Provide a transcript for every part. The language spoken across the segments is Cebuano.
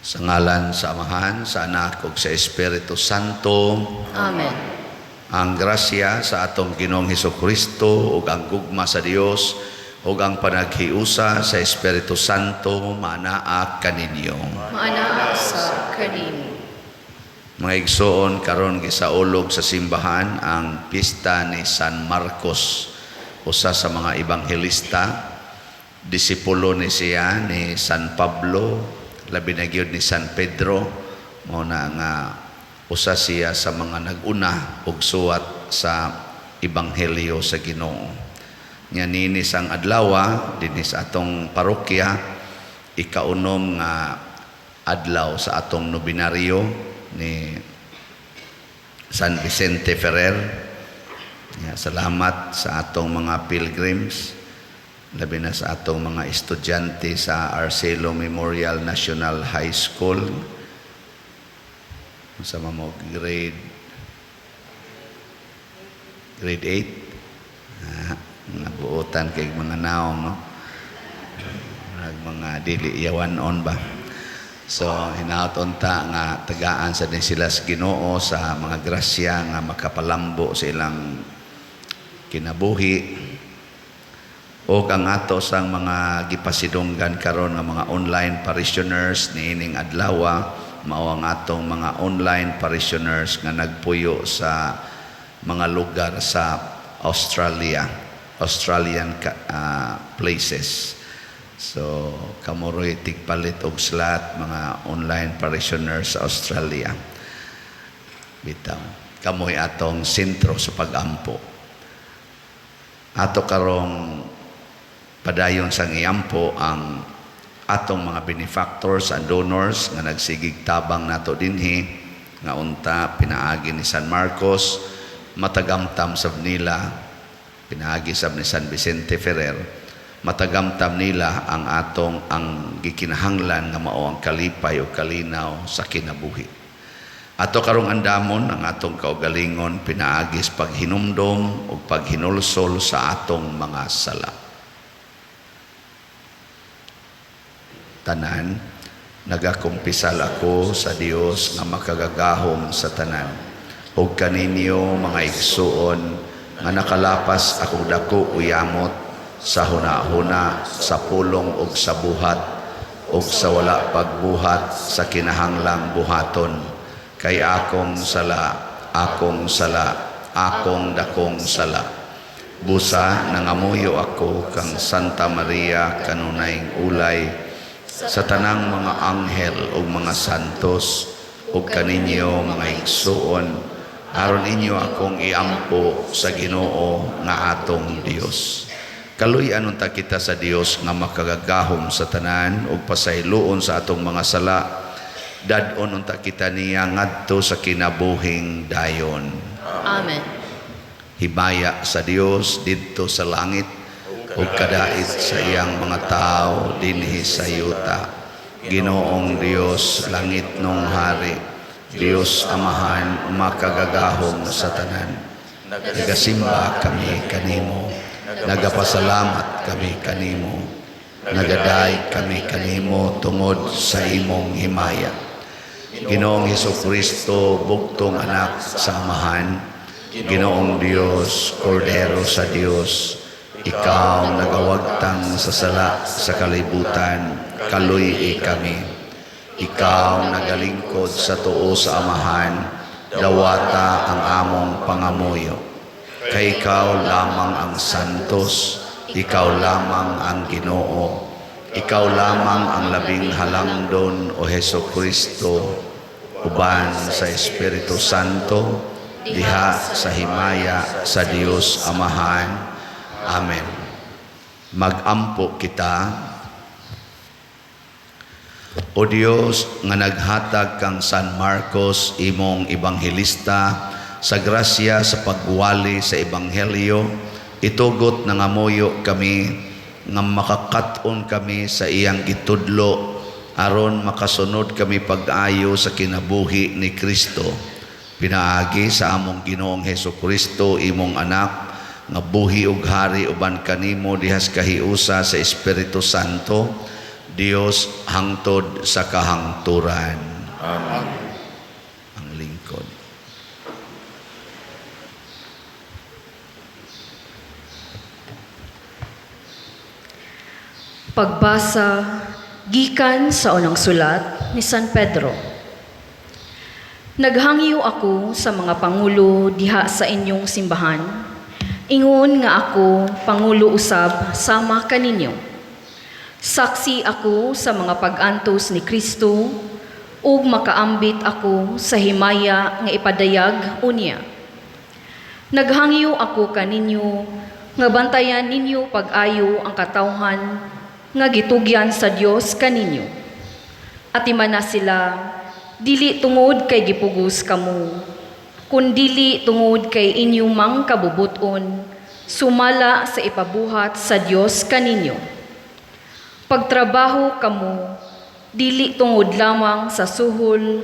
Sa ngalan sa Amahan, sa Anak ug sa Espiritu Santo. Amen. Ang grasya sa atong Ginoong Hesukristo ug ang gugma sa Dios ug ang panaghiusa sa Espiritu Santo maanaa kaninyo. Maanaa sa kanimo. Mga igsoon, karon gisaulog sa simbahan ang pista ni San Marcos, usa sa mga ebanghelista. Disipulo ni siya ni San Pablo, labi na gyud ni San Pedro. Mao na nga usa siya sa mga nag-una og suwat sa ebanghelyo sa Ginoo. Nya niini sang adlawa dinhi sa atong parokya, ikaunom nga adlaw sa atong nobinaryo ni San Vicente Ferrer. Ya, salamat sa atong mga pilgrims, labi na sa atong mga estudyante sa Arcelo Memorial National High School. Sa mo grade 8. Ah, nabuotan kay mga naong, no? Murag mga dili yawan-on ba. So, hinaot unta nga tagaan sa din sila sa Ginoo sa mga grasya nga makapalambo sa ilang kinabuhi. O ang ato sang mga gipasidunggan karon nga mga online parishioners niining adlawa, mao ang atong mga online parishioners nga nagpuyo sa mga lugar sa Australia, Australian places. So, kamo ro'y tigpalit og slot, mga online parishioners sa Australia. Bitaw. Kamo'y atong sentro sa pag-ampo. Ato karong padayon sang iampo ang atong mga benefactors and donors nga nagsigig tabang nato dinhi, nga unta pinaagi ni San Marcos matagamtam sab nila, pinaagi sab ni San Vicente Ferrer matagamtam nila ang atong ang gikinahanglan nga mao ang kalipay o kalinaw sa kinabuhi. Ato karong andamon ang atong kaugalingon pinaagi sa paghinumdom o paghinulsol sa atong mga sala. Tanan, nagakumpisal ako sa Dios nga makagagahom sa tanan ug kaninyo, mga igsuon, nga nakalapas akong dako o yamot sa hunahuna, sa pulong ug sa buhat ug sa wala pagbuhat sa kinahanglang buhaton, kay akong sala, akong sala, akong dakong sala. Busa nangamuyo ako kang Santa Maria, kanunayng ulay, sa tanang mga anghel ug mga santos, ug kaninyo, mga igsuon, aron inyo akong iampo sa Ginoo nga atong Dios. Kaluy-an unta kita sa Dios nga makagagahom sa tanan ug pasayloon sa atong mga sala. Dad-on unta kita niya ngadto sa kinabuhing dayon. Amen. Himaya sa Dios didto sa langit ug kadait sa iyang mga tao dinhi sa yuta. Ginoong Dios, langitnong hari, Dios Amahan makagagahom sa tanan. Nagasimba kami kanimo, nagapasalamat kami kanimo, nagadaig kami kanimo tungod sa imong himaya. Ginoong Hesus Kristo, bugtong anak sa Amahan, Ginoong Dios, Kordero sa Dios, ikaw nagawagtang sa sala sa kalibutan, kaluy kami. Ikaw nagalingkod sa tuo sa Amahan, dawata ang among pangamuyo. Kay ikaw lamang ang santos, ikaw lamang ang Ginoo, ikaw lamang ang labing halangdon, o Heso Kristo, uban sa Espiritu Santo, diha sa himaya sa Dios Amahan. Amen. Magampo kita. O Dios nga naghatag kang San Marcos, imong ebanghelista, sa grasya sa pagwali sa ebanghelyo, itugot nangamuyo kami nga makakat-on kami sa iyang gitudlo aron makasunod kami pag-ayo sa kinabuhi ni Kristo pinaagi sa among Ginoong Heso Kristo, imong anak, nga buhi ug hari uban kanimo dihas kahiusa sa Espiritu Santo, Dios hangtod sa kahangturan. Amen. Ang lingkod. Pagbasa gikan sa unang sulat ni San Pedro. Naghangyo ako sa mga pangulo diha sa inyong simbahan. Ingon nga ako pangulo usab sama kaninyo. Saksi ako sa mga pag-antos ni Kristo ug makaambit ako sa himaya nga ipadayag unya. Naghangyo ako kaninyo nga bantayan ninyo pag-ayo ang katawhan nga gitugyan sa Dios kaninyo. Atimana sila, dili tungod kay gipugos kamo, kundili tungod kay inyong mang kabubuton, sumala sa ipabuhat sa Dios kaninyo. Pagtrabaho kamo, dili tungod lamang sa suhol,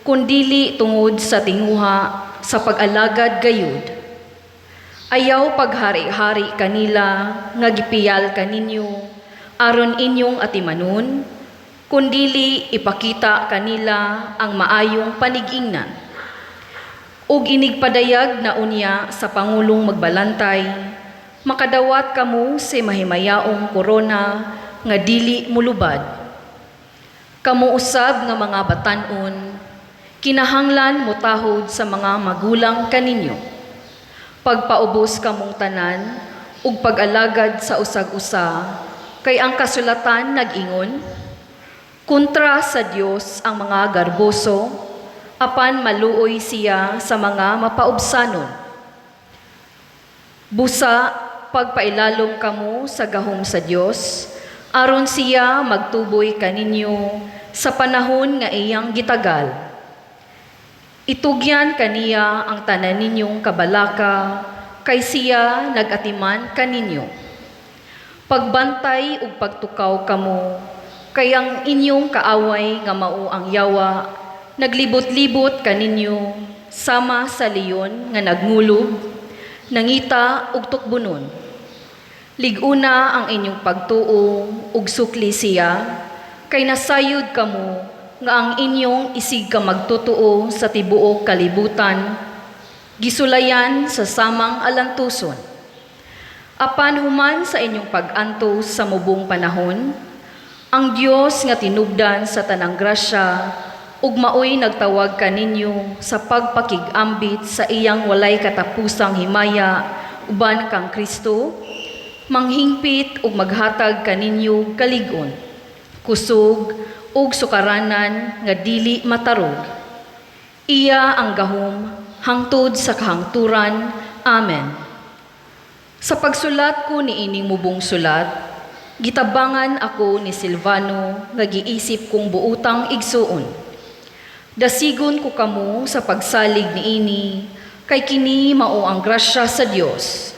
kundili tungod sa tinguha sa pag-alagad gayud. Ayaw paghari-hari kanila nga gipiyal kaninyo, aron inyong atimanon, kundili ipakita kanila ang maayong panigingnan. Ug inigpadayag na unya sa pangulong magbalantay, makadawat kamo sa mahimayaong korona nga dili mulubad. Kamo usab nga mga batan-on, kinahanglan motahod sa mga magulang kaninyo. Pagpaubos kamong tanan ug pag-alagad sa usag-usa, kay ang kasulatan nag-ingon, kontra sa Dios ang mga garboso, apan maluoy siya sa mga mapaubsanon. Busa, pagpailalom kamo sa gahom sa Dios, aron siya magtuboy kaninyo sa panahon nga iyang gitagal. Itugyan kaniya ang tanan ninyong kabalaka, kay siya nag-atiman kaninyo. Pagbantay ug pagtukaw kamo, kay ang inyong kaaway nga mao ang yawa, naglibot-libot kaninyo sama sa leon nga nagngulog, nangita ug tukbonon. Lig-una ang inyong pagtuo ug sukli siya, kay nasayod kamo nga ang inyong isig ka magtotoo sa tibuok kalibutan, gisulayan sa samang alantuson. Apan human sa inyong pag-antos sa mubong panahon, ang Dios nga tinubdan sa tanang grasya ug maoy nagtawag kaninyo sa pagpakig-ambit sa iyang walay katapusang himaya uban kang Kristo, manghingpit ug maghatag kaninyo kalig-on, kusog ug sukaranan nga dili matarog. Iya ang gahom hangtod sa kahangturan. Amen. Sa pagsulat ko niining mubong sulat, gitabangan ako ni Silvano nga giisip kong buotang igsuon. Dasigon ko kamo sa pagsalig niini, kay kini mao ang grasya sa Dios.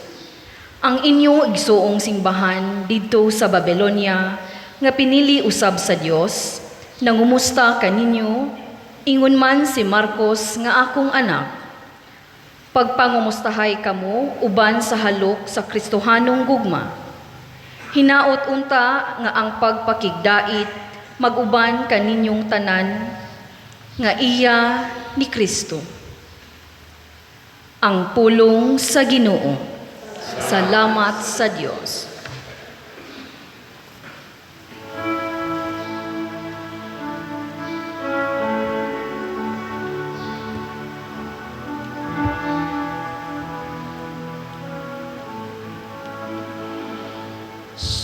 Ang inyong igsuong simbahan didto sa Babylonia nga pinili usab sa Dios, nangumusta kaninyo, ingon man si Marcos nga akong anak. Pagpangumustahay kamo uban sa halok sa Kristohanong gugma. Hinaot unta nga ang pagpakigdait mag-uban kaninyong tanan nga iya ni Kristo. Ang pulong sa Ginoo. Salamat sa Dios.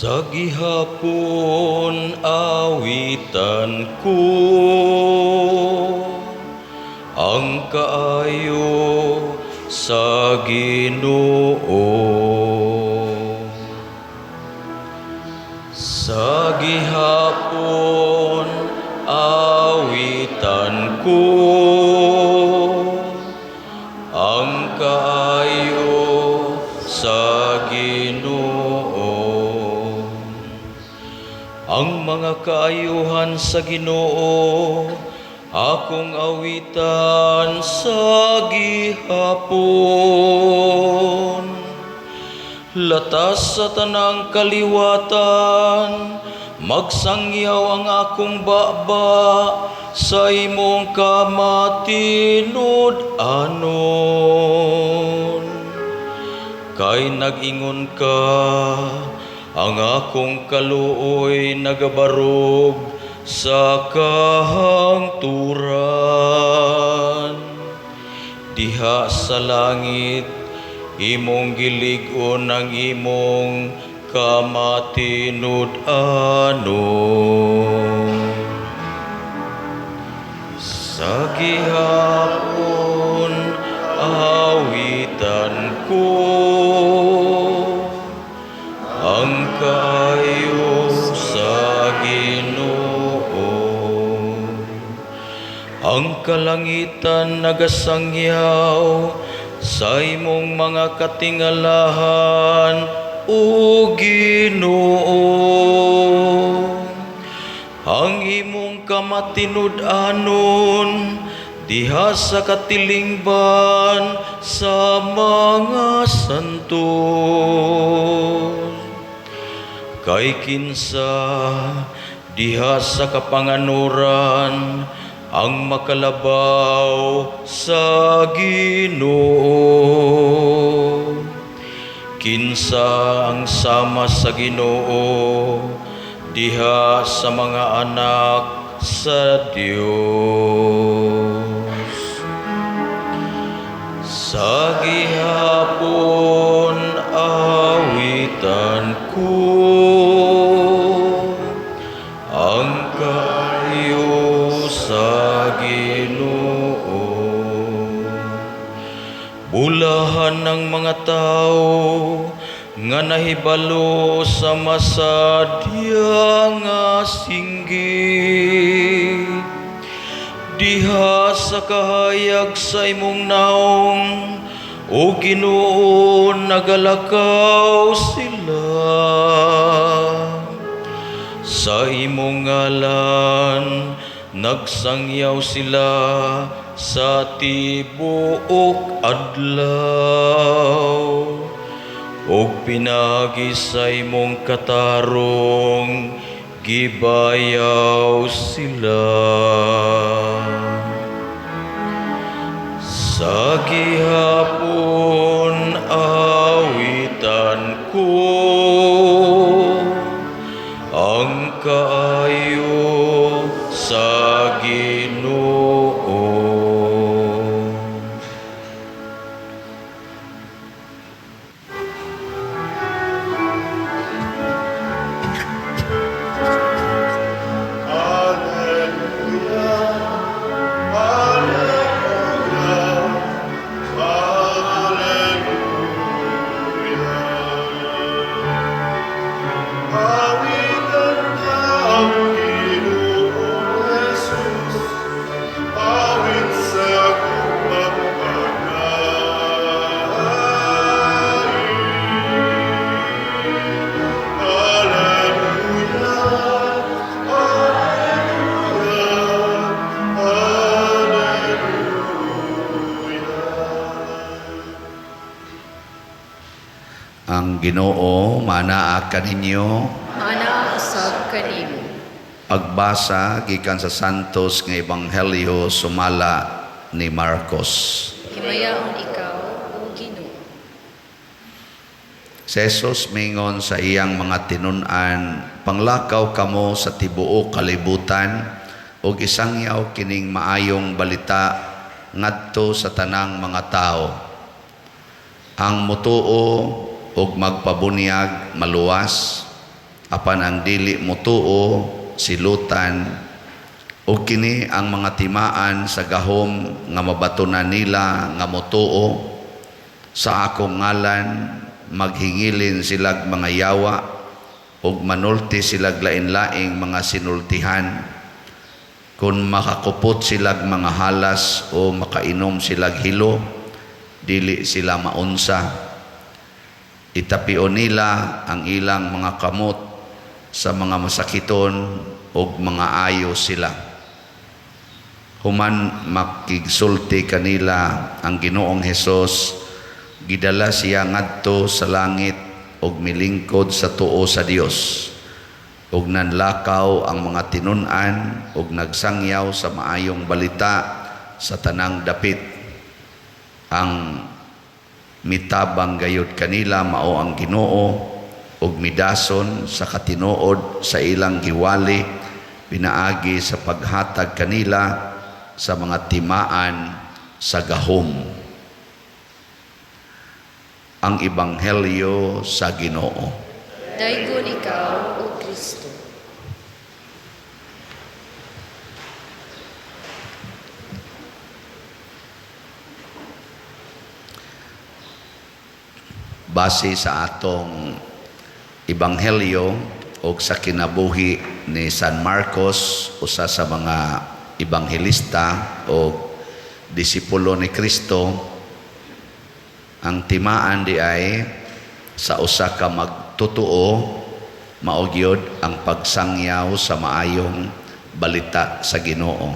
Sa gihapon awitan ko ang kaayo sa Ginoo. Sa gihapon awitan ko ang kaayo sa Ginoo. Ang mga kaayuhan sa Ginoo akong awitan sa gihapon. Latas sa tanang kaliwatan, Magsangyaw ang akong baba sa imong kamatinud-anon. Kay nag-ingon ka, ang akong kaluoy nagabarog sa kahangturan. Diha sa langit, imong gilig-on ang imong kamatinud-anon. Sa gihapon awitan ko ang kaayo sa Ginoo. Ang kalangitan nagasangyaw sa imong mga katingalahan, o Ginoo. Ang imong kamatinud-anon diha sa katilingban sa mga santos. Kay kinsa diha sa kapanganuran ang makalabaw sa Ginoo? Kinsa ang sama sa Ginoo diha sa mga anak sa Dios? Sa gihapon awitan ko ang kaayo sa Ginoo. Bulahan ng mga tao nga nahibalo sa masadya nga singgit. Diha sa kahayag sa imong naong, o Ginoo, nagalakaw sila. Sa imong ngalan, nagsangyaw sila sa tibuok adlaw. Ug pinagi sa imong katarong, gibayaw sila. Sa gihapon awitan ko ang kaayo sa Ginoo. Alleluia, Alleluia, Alleluia. Awitan ang Ginoong Jesus, awit sa gugmang pagkain. Alleluia, Alleluia, Alleluia. Ang Ginoo manaa kaninyo. Maanaa usab kanimo. Pagbasa gikan sa Santos nga Ebanghelyo sumala ni Marcos. Himayaon ikaw, O Ginoo. Si Jesus mingon sa iyang mga tinun-an, "Panglakaw kamo sa tibuok kalibutan ug isangyaw kining maayong balita ngadto sa tanang mga tawo. Ang mutuo ug magpabunyag maluwas, apan ang dili mutuo silutan. Ug kini ang mga timaan sa gahom nga mabatunan nila nga mutuo: sa akong ngalan maghingilin silag mga yawa ug manulti silag lain-laing mga sinultihan. Kung makakupot silag mga halas o makainom silag hilo, dili sila maunsa. Itapio nila ang ilang mga kamot sa mga masakiton ug mga ayo sila." Human makigsulti kanila ang Ginoong Hesus, gidala siya ngadto sa langit ug milingkod sa tuo sa Dios. Ug nanlakaw ang mga tinun-an ug nagsangyaw sa maayong balita sa tanang dapit. Ang mitabang gayud kanila mao ang Ginoo ug midason sa katinuod sa ilang giwali pinaagi sa paghatag kanila sa mga timaan sa gahom. Ang Ebanghelyo sa Ginoo. Daygon ikaw, O Kristo. Base sa atong Ebanghelyo o sa kinabuhi ni San Marcos, usa sa mga ebanghelista o disipulo ni Kristo, ang timaan di ay sa usa ka magtotoo mao gyud ang pagsangyaw sa maayong balita sa Ginoo.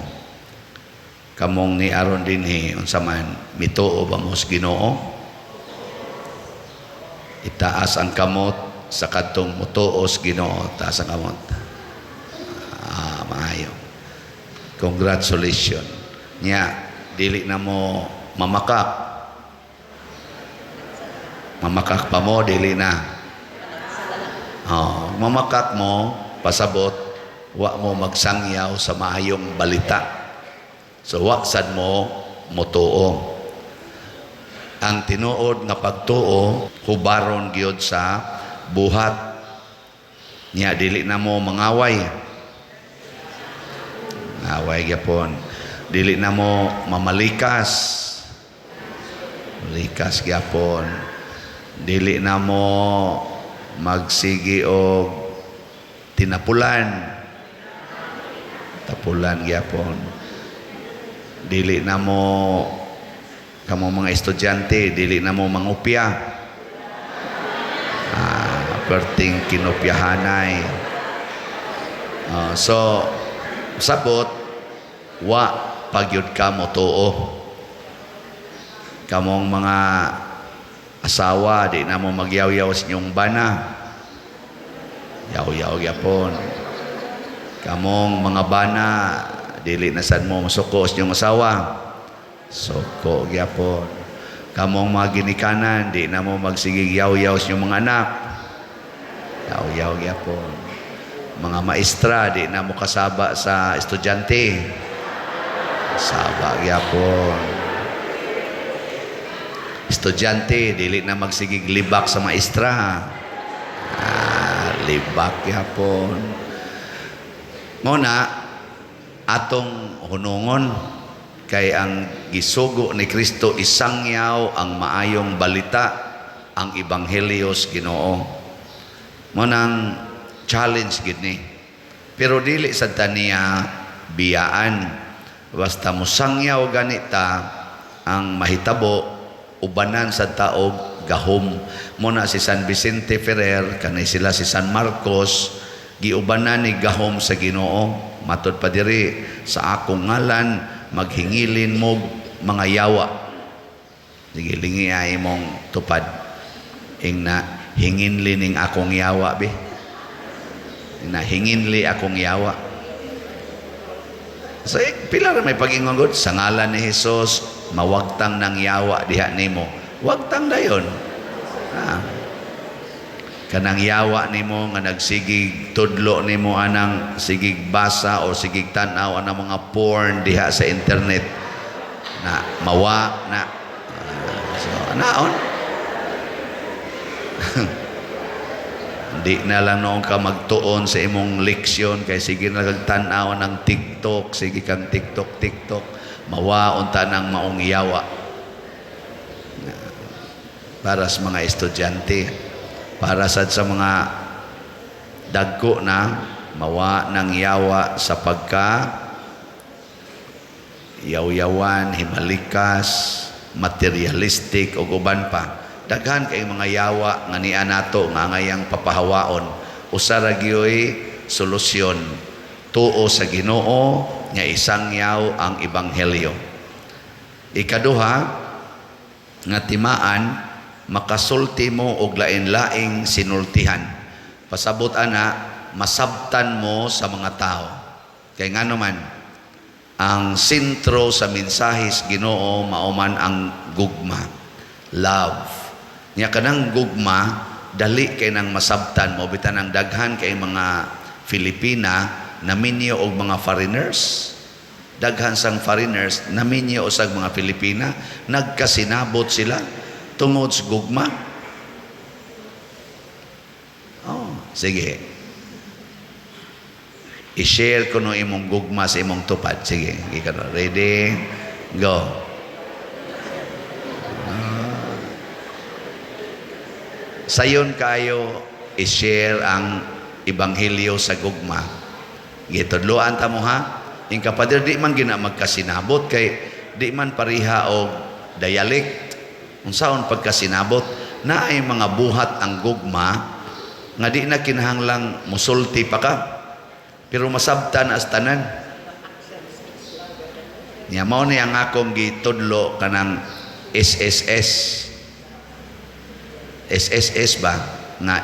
Kamong ni aron dinhi, unsa man, mituo ba mo sa Ginoo? Itaas ang kamot sa kadtong mutuo sa Ginoo. Taas ang kamot. Ah, maayo. Congratulations. Nya, dili na mo mamakak. Mamakak pa mo, dili na. Oh, mamakak mo, pasabot, wa mo magsangyaw sa maayong balita. So, wa sad mo motuo. Ang tinuod nga pagtuo, hubaron gyud sa buhat. Nya, dili na mo mangaway. Ngaway gyapon. Dili na mo mamalikas. Malikas gyapon. Dili na mo magsigi og tinapulan. Tapulan gyapon. Dili na mo, kamo mga estudyante, dili na mo mangupya. Perting kinupyahanay. So, sabot, wa pagyud ka mo tuo. Kamong mga asawa, di na mo magyaw-yaw sa inyong bana. Yaw-yaw gyapon. Kamong mga bana, dili na sad mo masuko sa inyong asawa. Suko gyapon. Kamong mga ginikanan, di na mo magsigig yaw-yaw sa inyong mga anak. Yaw-yaw gyapon. Mga maestra, di na mo kasaba sa estudyante. Saba gyapon. Estudyante, dili na magsigig libak sa maestra. Libak gyapon. Muna, atong hunungon kay ang gisugo ni Kristo isangyaw ang maayong balita, ang ebanghelyo sa Ginoo. Munang challenge gid ni. Pero dili sad ta niya biyaan. Basta mosangyaw ganita ang mahitabo, ubanan sa taog gahom. Muna si San Vicente Ferrer, kanay sila si San Marcos, giubanan ni gahom sa Ginoo. Matod pa diri, sa akong ngalan maghingilin mo mga yawa. Sige, lingi ay imong tupad. Ing na hinginli ning akong yawa bi. Ing na hinginli akong yawa. So, pila ra may pag-ingon gud sa ngalan ni Hesus, mawagtang ng yawa diha nimo. Wagtang dayon. Kanang yawa nimo nga nagsigig tudlo nimo anang sigig basa o sigig tan-aw anang mga porn diha sa internet na mawa na. So naon? Di na lang noon ka magtuon sa imong leksyon kay sige na kag tan-aw ng TikTok, sige kang TikTok, TikTok, mawa unta nang maong yawa. Para sa mga estudyante, para sad sa mga dagko na mawa ng yawa sa pagka yaw-yawan, himalikas, materialistic o uban pa. Daghan kay mga yawa nga niya nato nga ngayang papahawaon. Usa ra gyoy solusyon. Tuo sa Ginoo nga isangyaw ang ebanghelyo. Ikaduha nga timaan, makasulti mo og lain-laing sinultihan. Pasabot ana, Masabtan mo sa mga tao. Kay ngano man, ang sentro sa mensahe sa Ginoo mao man ang gugma, love. Nya kanang gugma dali kay nang masabtan mo. Bitan ang daghan kay mga Filipina naminyo og mga foreigners. Daghan sang foreigners naminyo usag mga Filipina, nagkasinabot sila tungod sa gugma. Oh, sige. I-share ko no imong gugma sa imong tupad. Sige, ikaw na. Ready? Go. Ah. Sayon kayo i-share ang ebanghelyo sa gugma. Gitudloan ta mo ha. Ing kapader, di man gina magkasinabot kay di man pareha og dialect. Unsaon pagkasinabot, naay mga buhat ang gugma nga di na kinahanglang musulti pa ka. Pero masabtan as tanan. Nya mao ni ang akong gitudlo kanang SSS. SSS ba nga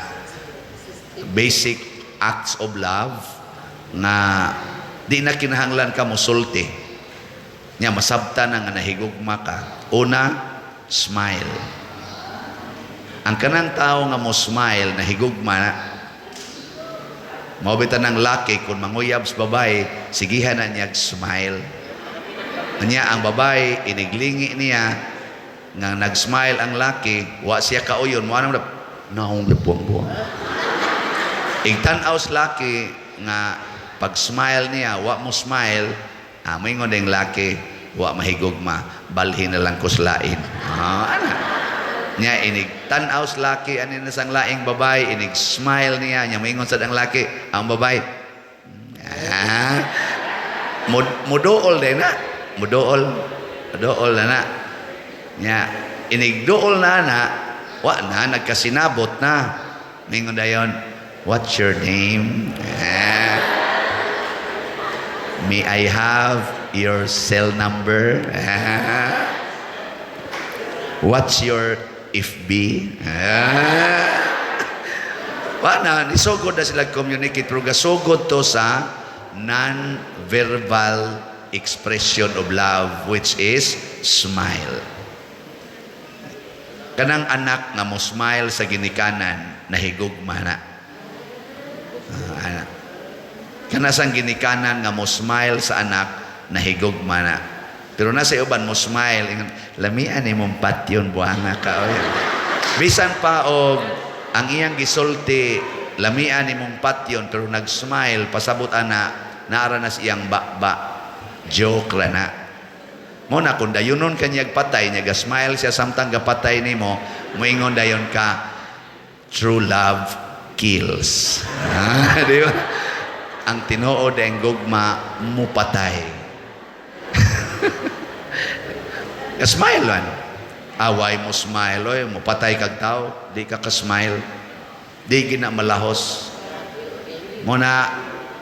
basic acts of love nga di na kinahanglan ka musulti. Nya masabtan na nga nahigugma ka. Una, smile. Ang kanang tao nga mo smile, nahigugma na. Mao bitaw ng laki kung manguyab sa babae, sigihan na niya smile. Anya ang babae iniglingi niya nga nag-smile ang laki, wa siya kauyon, mo anong naong buwang-buwang. Igtan-aw sa laki nga pag smile niya, wa mo smile, moingon ding laki, wa mahigugma, balhin na lang ko sa lain. Ah, ana. Niya inig tan-aw sa laki ani na sang laing babae, inig smile niya, niya moingon sad ang laki, ang babae. Ah, muduol din na. Muduol. Muduol na na. Nya inig duol na na, wa na nagkasinabot na. Mingon dayon, "What's your name?" Ah. "May I have your cell number?" Ah. "What's your FB?" Ah. Wa na, nisugod na sila communicate, pero gasugod to sa non-verbal expression of love, which is smile. Kanang anak nga mo smile sa ginikanan, nahigugma na. Ah, anak. Kana sang ginikanan nga mo smile sa anak, nahigugma na. Pero nasa uban mo smile, ingon, "Lamian imong patyon, buanga ka oy." Bisan pa og ang iyang gisulti, "Lamian imong patyon," pero nag-smile, pasabot ana, naara na sa iyang baba. Joke ra na. Mo na kung dayunon ka niyag patay, niya ga-smile siya samtang gapatay nimo, moingon dayon ka, "True love kills." Ah, di ba? Ang tinuod ang gugma mupatay. Ka-smile man. Away mo smile, oy, mupatay kag tao, di ka ka-smile. Di gina malahos. Muna,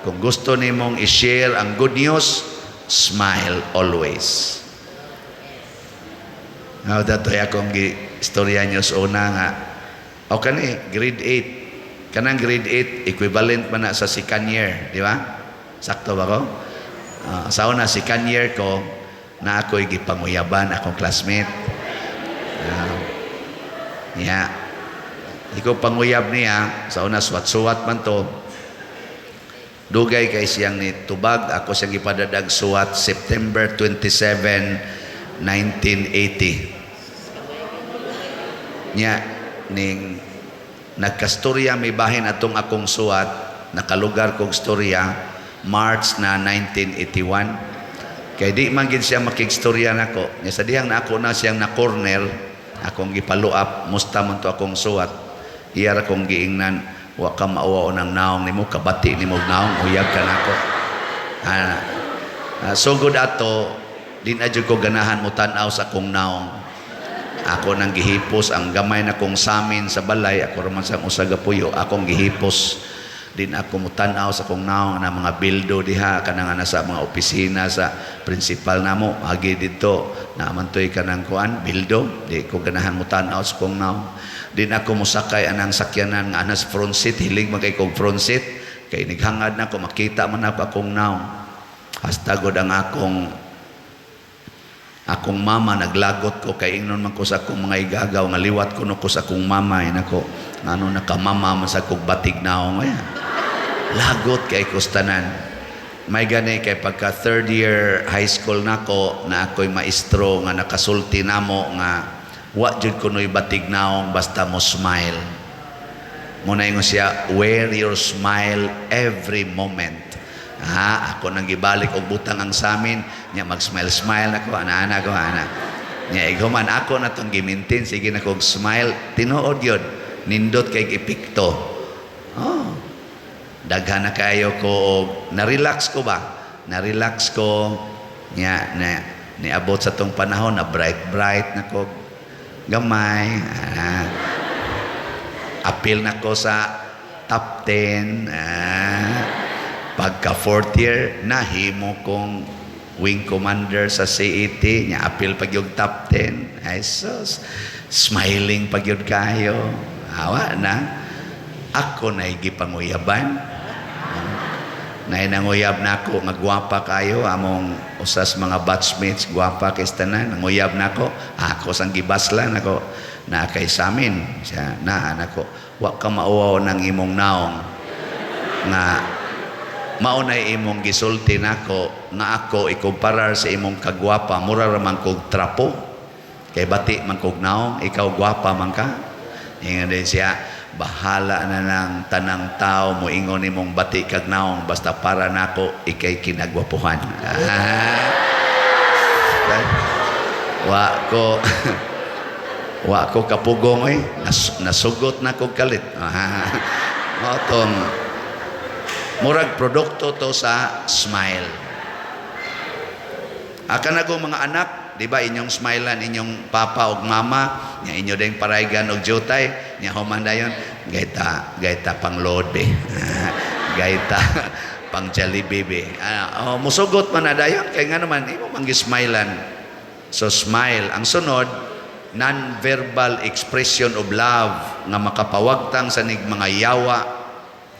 kung gusto nimong i-share ang good news, smile always. Nga datoy akong istorya niyo sa una nga o kani grade 8. Kanang grade 8 equivalent man na sa second year, di ba? Sakto ba ko? Ah, sa una, second year ko na ako'y gipanguyaban akong classmate. Ah, niya. Ikaw panguyab niya, sa una suwat-suwat man to. Dugay kay siyang ni tubag, ako siyang gipadadag suwat September 27, 1980. Niya, ning nagkastorya may bahin atong akong suwat, nakalugar kong storya, March na 1981. Kay di man gid siya makigstorya nako. Nya sa dihang na ako na siyang na corner, akong gifollow up, musta man to akong suwat. Iya ra kong giingnan, "Wa ka mauwaw ng naong nimo, kabati nimo og naong, uyab ka nako." Ah, ah, sugod ato, di na jud ko ganahan mo tan-aw sa akong naong. Ako nang gihipos ang gamay na kong samin sa balay, ako raman sang usa ka puyo, akong gihipos. Din ako mutan-aw sa akong naong na mga bildo diha kanang ana sa mga opisina sa principal namo agi didto na man toy kanang kuan bildo, di ko ganahan mutan-aw sa akong naong. Din ako mosakay anang sakyanan nga anas front seat, hilig man kay kog front seat. Kay nighangad na ko makita man ako akong naong. Hasta gud ang akong akong mama naglagot ko kay ingnon man ko sa akong mga igagaw nga liwat kuno ko sa akong mama, eh, nako ngano nakamama man sa kog batig naong ay. Lagot kay kustanan. May gani kay pagka third year high school nako na ako'y maestro nga nakasulti namo nga wa jud kuno'y batig naong basta mo smile. Muna ingon siya, "Wear your smile every moment." Ha, ako nang gibalik og butang ang samin, nya mag-smile smile nako, ana-ana ko ana. Nya ighuman ako na tong gimintin, sige na kog smile, tinuod yun. Nindot kay epekto. Oh. Daghan na kayo ko og na-relax ko ba? Na-relax ko nya na niabot sa tong panahon na bright bright na ko gamay. Ah, apil na ko sa top 10. Ah, pagka fourth year, nahimo kong wing commander sa CET nya, apil pag yung top 10. Ay sus, smiling pag yun kayo. Awa na ako na gipanguyaban. Nay nanguyab na ako nga gwapa kayo among usas mga batchmates, gwapa kay tanan. Nanguyab na ako, ako sang gibaslan ako na kay samin siya na nako, wa ka mauwaw ng imong naong nga mao na imong gisulti nako nga ako ikumparar sa imong kagwapa, mura ra man kog trapo kay bati man kog naong, ikaw gwapa man ka. Ingon din siya, "Bahala na ng tanang tao mo ingon nimong bati kag naong, basta para nako ikay kinagwapuhan." Ah. Wa ko kapugong oy, nasugot na ko kalit. Ah. Mao tong murag produkto to sa smile. Aka na mga anak, di ba inyong smilean inyong papa ug mama, nya inyo ding paraygan og jutay, nya human dayon, gayta gayta pang load be. Gayta pang Jollibee be. Ah, oh, musugot man na dayon kay nga naman imo man gismilean. So smile. Ang sunod, non-verbal expression of love nga makapawagtang sa nig mga yawa,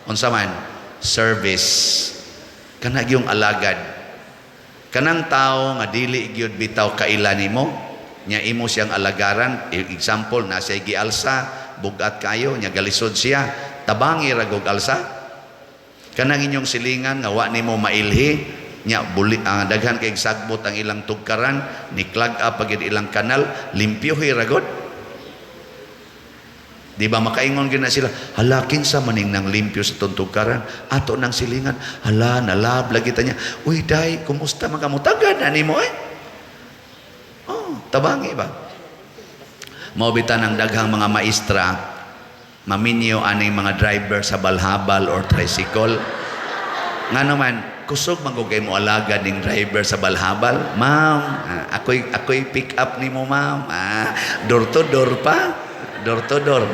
unsa man? Service. Kana yung alagad, kanang tao nga dili gyud bitaw kaila nimo, nya imo siyang alagaran. Example, na siya gialsa, bugat kayo, nya galisod siya, tabangi ra gog alsa. Kanang inyong silingan nga wa nimo mailhi, nya buli, daghan kay sagbot ang ilang tugkaran, ni clog up pagid ilang kanal, limpyuhi ra gud. Di ba makaingon gyud na sila, "Hala, kinsa maning nang limpyo sa tugkaran ato nang silingan? Hala, nalab lagi ta niya. Uy day, kumusta man kamo?" Tagad na nimo eh. Oh, tabangi ba? Mao bitan ang daghang mga maestra maminyo aning mga driver sa balhabal or tricycle. Nga naman, kusog man kay mo alagad ning driver sa balhabal. "Ma'am, ah, ako'y pick up nimo, ma'am." Ah, door to door pa. Door to door.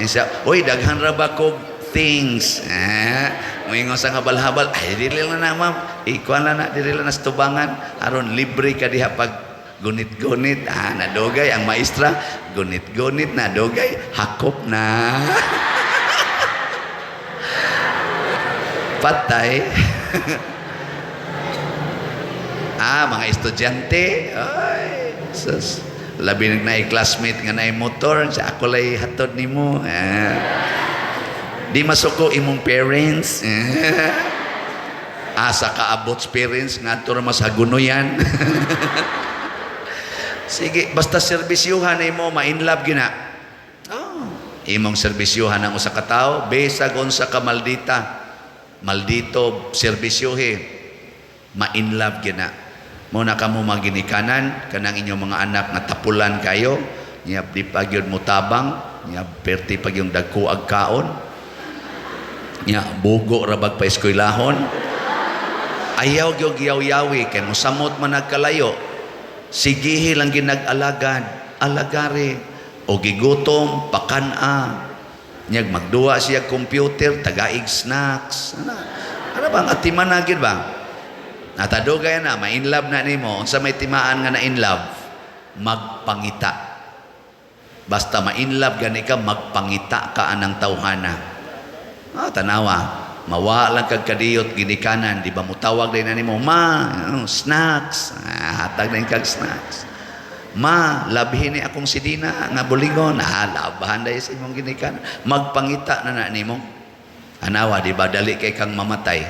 Insa, "Uy, daghan ra ba kog things?" Ah, moingon sa nga balhabal, "Ay, dili lang na, ma'am. Ikuan lang na, dili lang na sa tubangan. Aron libre ka diha pag gunit-gunit." Ah, nadugay ang maestra, gunit-gunit na dugay, hakop na. Patay. Ah, mga estudyante, ay, sus. Labi na classmate nga naay motor, sa ako lay hatod nimo. Ah. Di masuko imong parents. Ah. Asa kaabot sa parents ngadto ra mas hagunoyan. Sige, basta serbisyuhan nimo, ma-inlove gyud na. Oh, imong serbisyuhan ang usa ka tawo, bisag unsa ka maldita. Maldito serbisyuhe, ma-inlove gyud na. Mo na kamo mga ginikanan, kanang inyong mga anak nga tapulan kayo, nya di pa gyud mo tabang, nya perti pag yung dagko ag kaon. Nya bugo ra bag pa eskwelahon. Ayaw gyud yaw-yawi kay mosamot man nagkalayo. Sigihi lang ginag-alagad, alagari o gigutom, pakan-a. Nyag magduwa siya computer, tagaig snacks. Ana, ana bang atiman na gyud ba? Natadugay na, ma-inlove na nimo. Unsa may timaan nga na in love? Magpangita. Basta ma-inlove gani ka, magpangita ka anang tawhana. Ah, tanawa. Mawa lang kag kadiyot ginikanan, di ba mutawag din na nimo, "Ma, ano, snacks." Ah, hatag na kag snacks. "Ma, labhin ni akong sidina nga bulingon." Ah, labahan dahil sa imong ginikanan. Magpangita na na nimo. Anawa, di ba dali kay kang mamatay?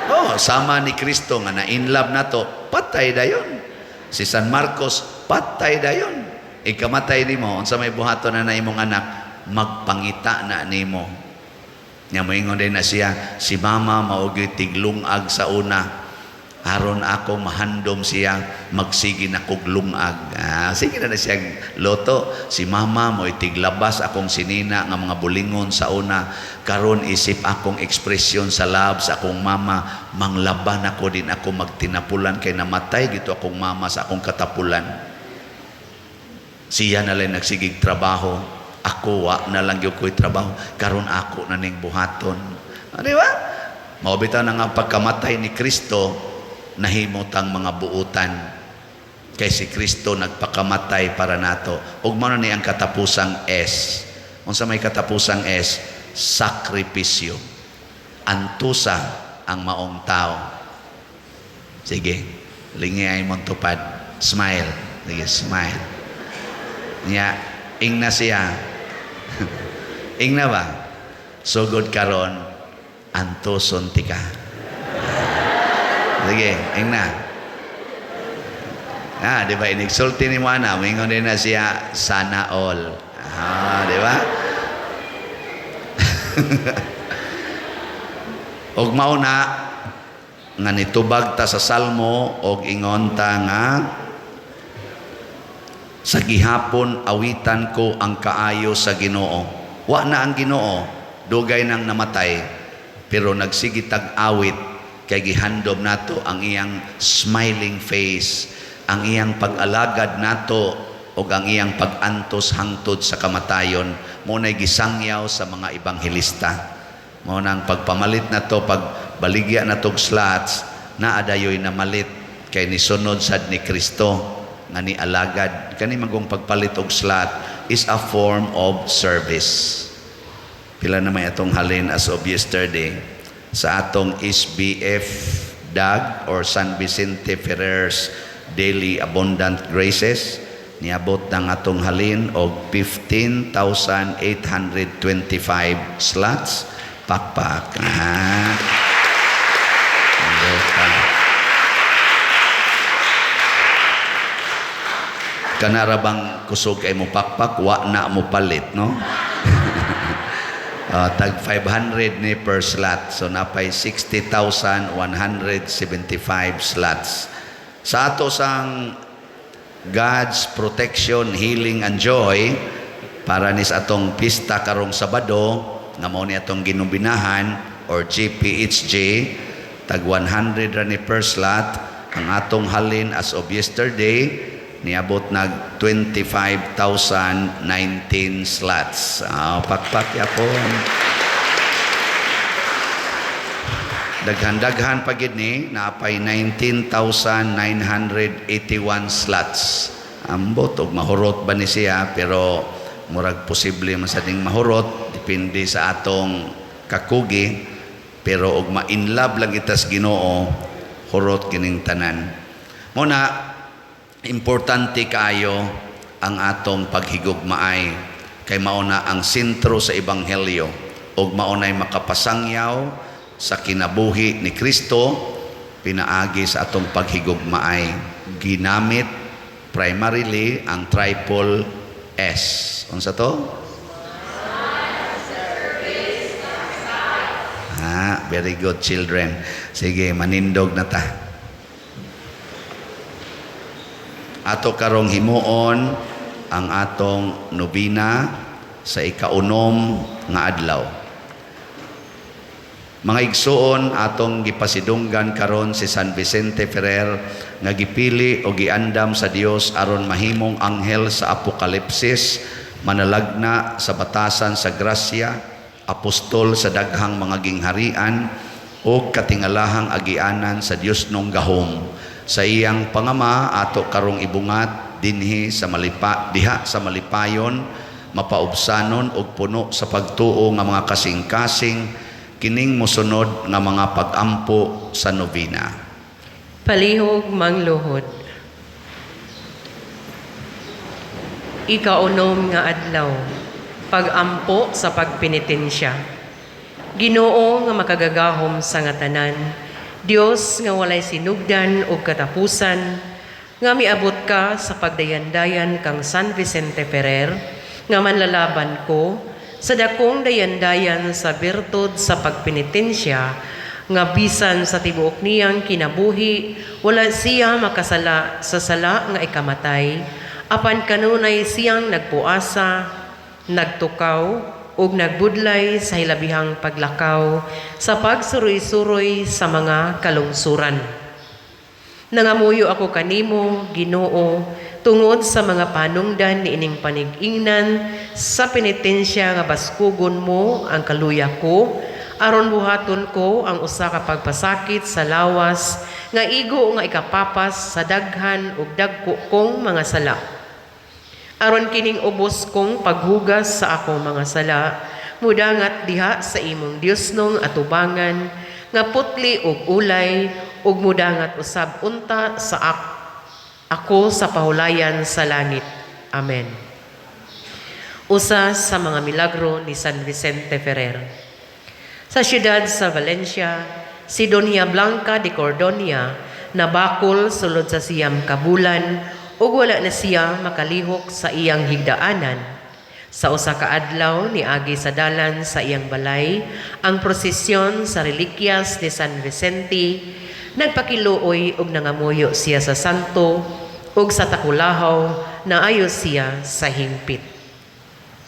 Oh, sama ni Kristo nga na in love nato, patay dayon. Si San Marcos, patay dayon. Ikamatay nimo, unsa may buhaton na na imong anak, magpangita na nimo. Nya moingon din na siya, si mama mao gyud tiglungag sa una. Aron ako mahandom siya, magsige na kog lungag. Ah, sige na na siya loto. Si mama mo tiglabas akong sinina nga mga bulingon sa una. Karon isip akong ekspresyon sa love sa akong mama, manglaban ako din ako magtinapulan kay namatay gito akong mama sa akong katapulan. Siya na lang nagsigig trabaho. Ako wa na lang gyud ko'y trabaho. Karon ako na ning buhaton. Ah, di ba? Mao bitaw na nga pagkamatay ni Kristo, nahimot ang mga buutan. Kay si Kristo nagpakamatay para nato. Ug mao na ni ang katapusang S. Unsa may katapusang S? Sakripisyo. Antusa ang maong tao. Sige, lingi ay mong tupad. Smile. Sige, smile. Nya, ingna siya. Ingna ba? Sugod karon, antuson tika. Sige, ingna. Ah, di ba inigsulti ni mo ana, moingon din na siya, "Sana all." Ah, di ba? Og mao na nga nitubag ta sa Salmo og ingon ta nga sa gihapon awitan ko ang kaayo sa Ginoo. Wa na ang Ginoo, dugay nang namatay, pero nagsige tag awit kay gihandom nato ang iyang smiling face, ang iyang pag-alagad nato ug ang iyang pag-antos hangtod sa kamatayon. Mo nay gisangyaw sa mga ebanghelista. Mao nang pagpamalit nato, pag baligya natog slots, naa dayoy namalit kay nisunod sad ni Kristo nga ni alagad. Kani magong pagpalit og slot is a form of service. Pila na may atong halin as of yesterday sa atong SBF DAG or San Vicente Ferrer's Daily Abundant Graces, niabot ng atong halin og 15,825 slots. Pakpak. Ah. Ambot. Kanara bang kusog kay mo pakpak, wa na mo palit, no? Tag 500 ni per slot. So napay 60,175 slots. Sa ato sang God's protection, healing and joy para nis atong pista karong Sabado nga mao ni atong ginumbinahan or GPHJ, tag 100 ra ni per slot. Ang atong halin as of yesterday niabot nag 25,019 slots. Ah, pakpak yapon. Daghan-daghan pa gid ni, naapay 19,981 slots. Ambot og mahurot ba ni siya, pero murag posible man sa ding mahurot, depende sa atong kakugi, pero og ma-inlove lang itas Ginoo, hurot kining tanan. Muna importante kaayo ang atong paghigugmaay kay mao na ang sentro sa ebanghelyo ug mao nay makapasangyaw sa kinabuhi ni Kristo pinaagi sa atong paghigugmaay. Ginamit primarily ang triple S. Unsa to? Ah, very good children. Sige, manindog na ta. Ato karong himuon ang atong nobina sa ikaunom nga adlaw. Mga igsuon, atong gipasidunggan karon si San Vicente Ferrer nga gipili o giandam sa Dios aron mahimong anghel sa Apokalipsis, manalagna sa batasan sa grasya, apostol sa daghang mga gingharian o katingalahang agianan sa Dios nung gahom. Sa iyang pangama ato karong ibungat dinhi sa malipa diha sa malipayon, mapaubsanon og puno sa pagtuo nga mga kasing-kasing Kining mosunod nga mga pag-ampo sa nobena. Palihog mangluhod. Ikaunom nga adlaw, pag-ampo sa pagpenitensya. Ginoo nga makagagahom sa nga tanan, Dios nga walay sinugdan ug katapusan, nga miabot ka sa pagdayandayan kang San Vicente Ferrer, nga manlalaban ko sa dakong dayandayan sa birtud sa pagpenitensya, nga bisan sa tibuok niyang kinabuhi, wala siya makasala sa sala nga ikamatay, apan kanunay siyang nagpuasa, nagtukaw, ug nagbudlay sa hilabihang paglakaw sa pagsuroy-suroy sa mga kalungsuran. Nangamuyo ako kanimo, Ginoo, tungod sa mga panungdan niining panig-ingnan sa penitensya nga baskugon mo ang kaluya ko, aron buhaton ko ang usa ka pagpasakit sa lawas nga igo nga ikapapas sa daghan ug dagko kong mga sala. Aron kining ubos kong paghugas sa akong mga sala, mudangat diha sa imong Diosnong atubangan, nga putli ug ulay, ug mudangat usab unta sa ako sa pahulayan sa langit. Amen. Usa sa mga milagro ni San Vicente Ferrer. Sa siyudad sa Valencia, si Doña Blanca de Cordonia nabakol sulod sa siyam ka bulan ug wala na siya makalihok sa iyang higdaanan. Sa usa ka adlaw niagi sa dalan sa iyang balay ang prosesyon sa relikyas ni San Vicente, nagpakiluoy ug nangamuyo siya sa santo ug sa takulahaw naayo siya sa hingpit.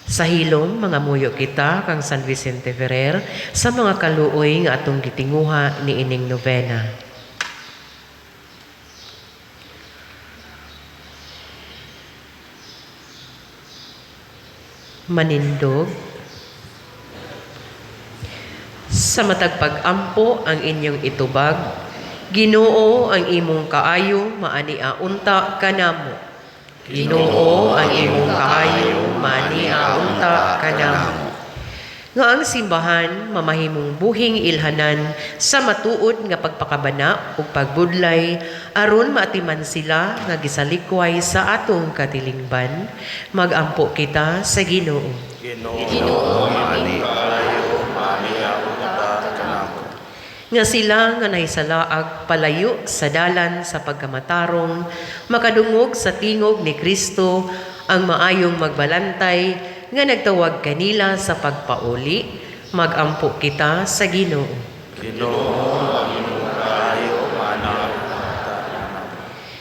Sa hilom, mga muyo kita kang San Vicente Ferrer sa mga kaluoy nga atong gitinguha niining novena. Manindog. Sa matag pag-ampo ang inyong itubag, Ginoo ang imong kaayo maania unta kanamo. Ginoo ang imong kaayo maania unta kanamo. Nga ang simbahan mamahimong buhing ilhanan sa matuod nga pagpakabana ug pagbudlay aron maatiman sila nga gisalikway sa atong katilingban, magampo kita sa Ginoo. Ginoo, maani Nga sila nga nahisalaag palayo sa dalan sa pagkamatarong, makadungog sa tingog ni Kristo ang maayong magbalantay nga nagtawag kanila sa pagpauli, magampo kita sa Ginoo.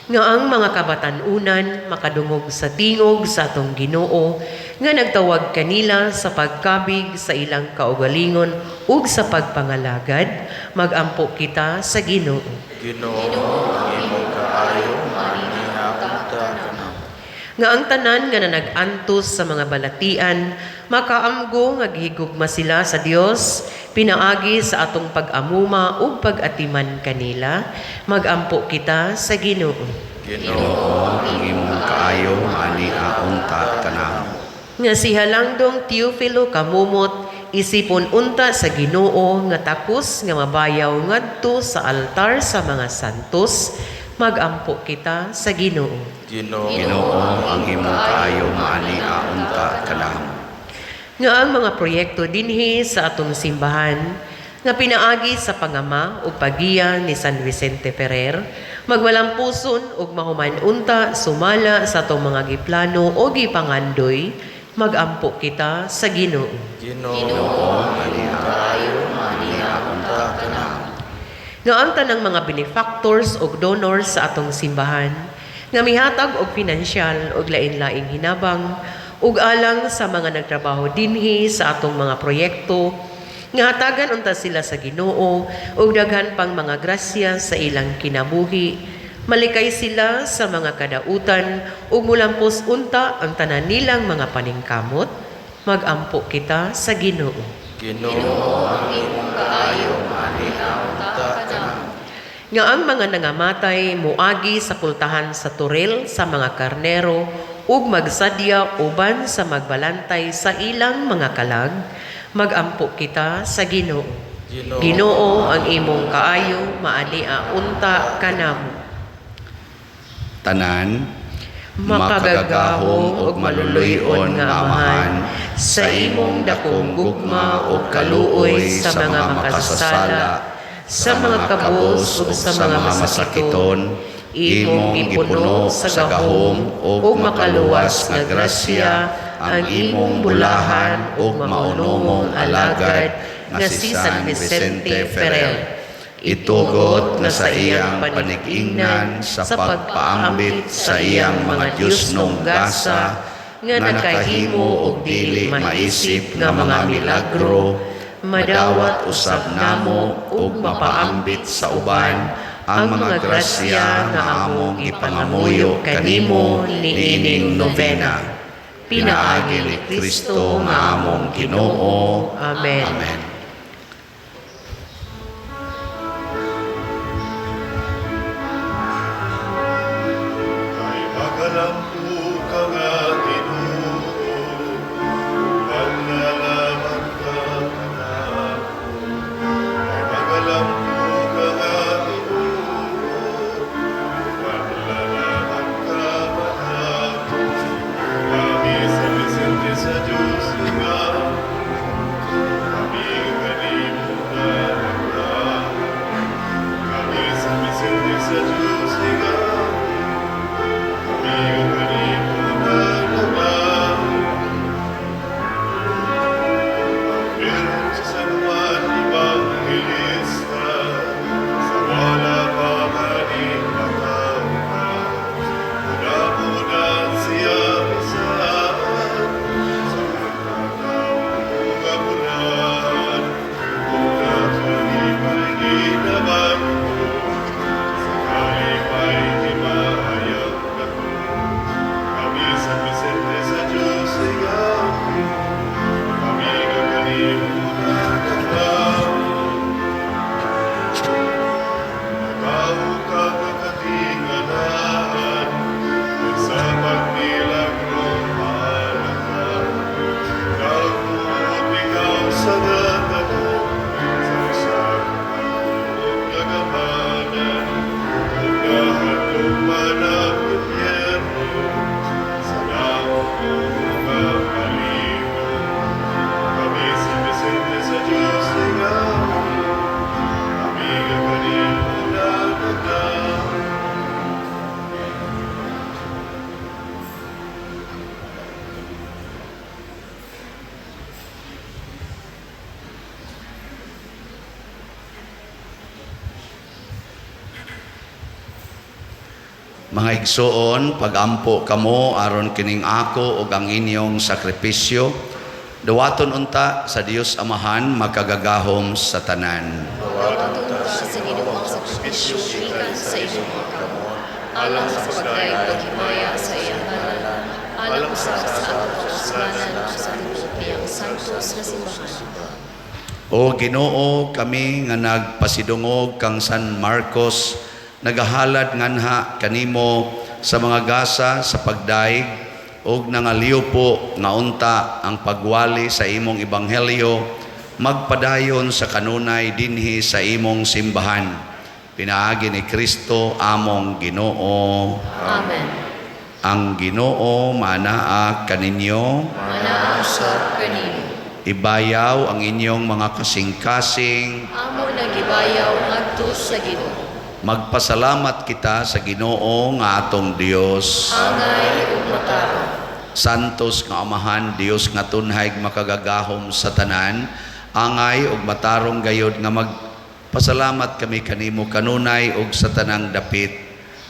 Nga ang mga kabatan-unan makadungog sa tingog sa atong Ginoo nga nagtawag kanila sa pagkabig sa ilang kaugalingon ug sa pagpangalagad, magampo kita sa Ginoo. Nga ang tanan nga nanag-antos sa mga balatian makaamgo nga gihigugma sila sa Dios pinaagi sa atong pag-amuma ug pag-atiman kanila, magampo kita sa Ginoo. Ginoo, ang imong kaayo maani unta kanamo. Nga si Halangdong Teofilo Kamumot isipon unta sa Ginoo nga takos nga mabayaw ngadto sa altar sa mga santos, magampo kita sa Ginoo. Ginoo, ang imong kaayo maani unta kanamo. Nga ang mga proyekto dinhi sa atong simbahan nga pinaagi sa pangama ug paggiya ni San Vicente Ferrer magmalampuson ug mahuman unta sumala sa atong mga giplano o gipangandoy, magampo kita sa Ginoo. Nga ang tanang mga benefactors ug donors sa atong simbahan nga mihatag og pinansyal ug lain-laing hinabang ug alang sa mga nagtrabaho dinhi sa atong mga proyekto, nga hatagan unta sila sa Ginoo ug daghan pang mga grasya sa ilang kinabuhi, malikay sila sa mga kadautan ug mulampos unta ang tanan nilang mga paningkamot, magampo kita sa Ginoo. Nga ang mga nangamatay muagi sa pultahan sa toril sa mga karnero ug magsadya uban sa magbalantay sa ilang mga kalag, magampo kita sa Ginoo. Ginoo, ang imong kaayo maania unta kanamo. Tanan, Makagagahom ug maluluy-on nga Amahan, sa imong dakong gugma ug kaluoy sa mga makasasala, sa mga kabos ug sa mga masakiton, imong gipuno sa gahom ug makaluwas nga grasya ang imong bulahan ug maunumong alagad nga si San Vicente Ferrer. Itugot nga sa iyang panig-ingnan sa pagpaambit sa iyang mga Diyosnong gasa nga nakahimo og dili maisip nga mga milagro, madawat usab namo ug mapaambit sa uban ang mga grasya nga among gipangamuyo kanimo niining nobena. Pinaagi ni Kristo nga among Ginoo. Amen. Amen. Kay makalampo ka nga Ginoo, Manlalaman ka kanako. Kay makalampo ka nga Ginoo, Manlalaman ka kanako. Kami sa Vicente sa Diyos ikaw, kami kanimo na nagdao. Kami sa Vicente sa Diyos ikaw, kami kanimo na nagdao. Meron sa San Juan Evangelista, sa wala pa kaning matawhan. Unamunan siya misaan, sa pagkatao kapunan. Kung nakalipay ginaban ko, sa kalipay himayang dako. Kami sa Vicente sa Diyos ikaw, kami kakalimutan ng tao. Nagaw ka kakatingalaan, sa pagmilagro alaka. Nagbuot ikaw sa gatanan, sa isang kagamanan. Kung nahadlok man ang impyerno, sa naong nga maligno. Kami si Vicente sa Diyos ikaw, kami kanimo na nagdao. Mga igsoon, pagampo kamo aron kining ako ug ang inyong sakripisyo, duwaton unta sa Dios Amahan makagagahom sa tanan. Duwaton unta sa Ginoo ang sakripisyo gikan sa imong mga kamot, alang sa pagdayeg paghimaya sa iyang ngalan, alang usab sa atong kauswanan ug sa tibuok niyang santos nga simbahan. O Ginoo, kami nga nagpasidungog kang San Marcos, nagahalad nganha kanimo sa mga gasa sa pagdaig ug nangaliw po nga unta ang pagwali sa imong ebanghelyo magpadayon sa kanunay dinhi sa imong simbahan. Pinaagi ni Kristo among Ginoo. Amen. Ang Ginoo manaa kaninyo. Manaa usab kanimo. Ibayaw ang inyong mga kasing-kasing. Amo nagibayaw ngadto sa Ginoo. Magpasalamat kita sa Ginoo nga atong Dios. Angay ug matarong. Santos nga Amahan, Dios nga tunhay makagagahom sa tanan, angay ug matarong gayod nga magpasalamat kami kanimo kanunay ug sa tanang dapit.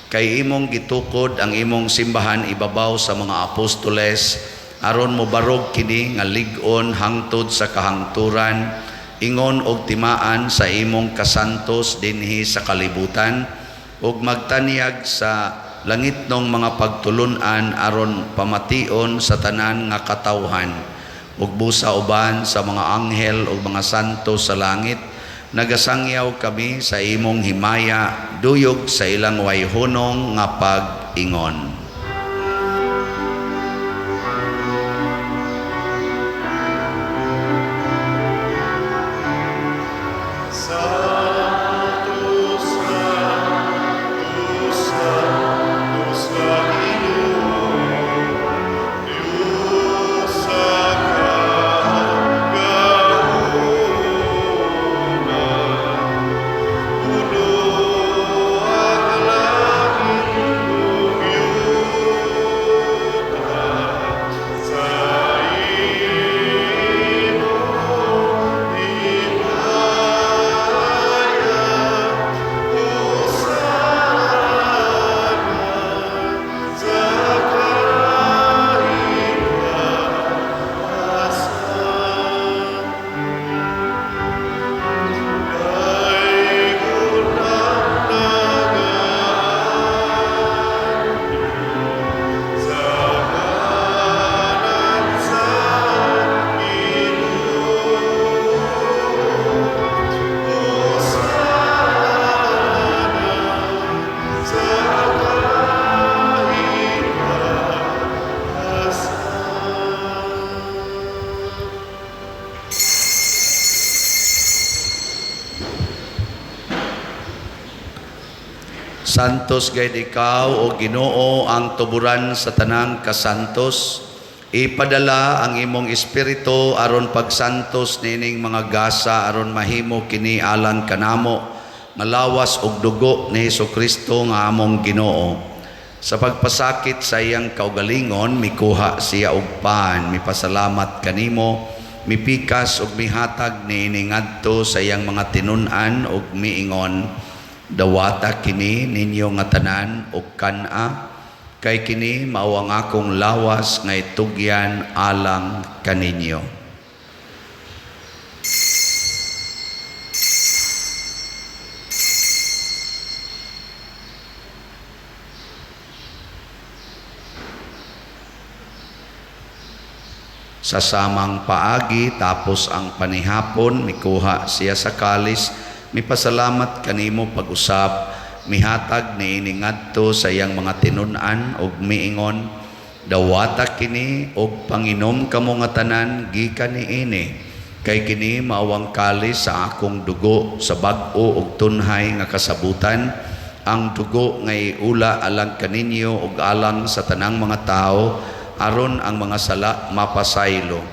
Kay imong gitukod ang imong simbahan ibabaw sa mga apostoles aron mobarog kini nga lig-on hangtod sa kahangturan, ingon og timaan sa imong kasantos dinhi sa kalibutan ug magtanyag sa langitnong mga pagtulun-an aron pamation sa tanan nga katawhan ug busa uban sa mga anghel ug mga santo sa langit. Nagasangyaw kami sa imong himaya duyog sa ilang wayhunong nga pag-ingon. Santos gayud ikaw, o Ginoo, ang tuburan sa tanang kasantos. Ipadala ang imong espiritu aron pagsantos nining mga gasa aron mahimo kini alang kanamo nga lawas ug dugo ni Hesukristo nga among Ginoo. Sa pagpasakit sa iyang kaugalingon, mikuha siya og pan, mipasalamat kanimo, mipikas ug mihatag niini ngadto sa iyang mga tinun-an ug miingon: "Dawata kini ninyo nga tanan ug kan-a, kay kini mao ang akong lawas nga itugyan alang kaninyo." Sa samang paagi, tapos ang panihapon, mikuha siya sa kalis, mipasalamat kanimo pag-usab, mihatag niini ngadto sa iyang mga tinun-an ug miingon: "Dawata kini ug panginom kamo nga tanan gikan niini, kay kini mao ang kalis sa akong dugo sa bag-o ug tunhay nga kasabutan, ang dugo nga iula alang kaninyo ug alang sa tanang mga tawo aron ang mga sala mapasaylo.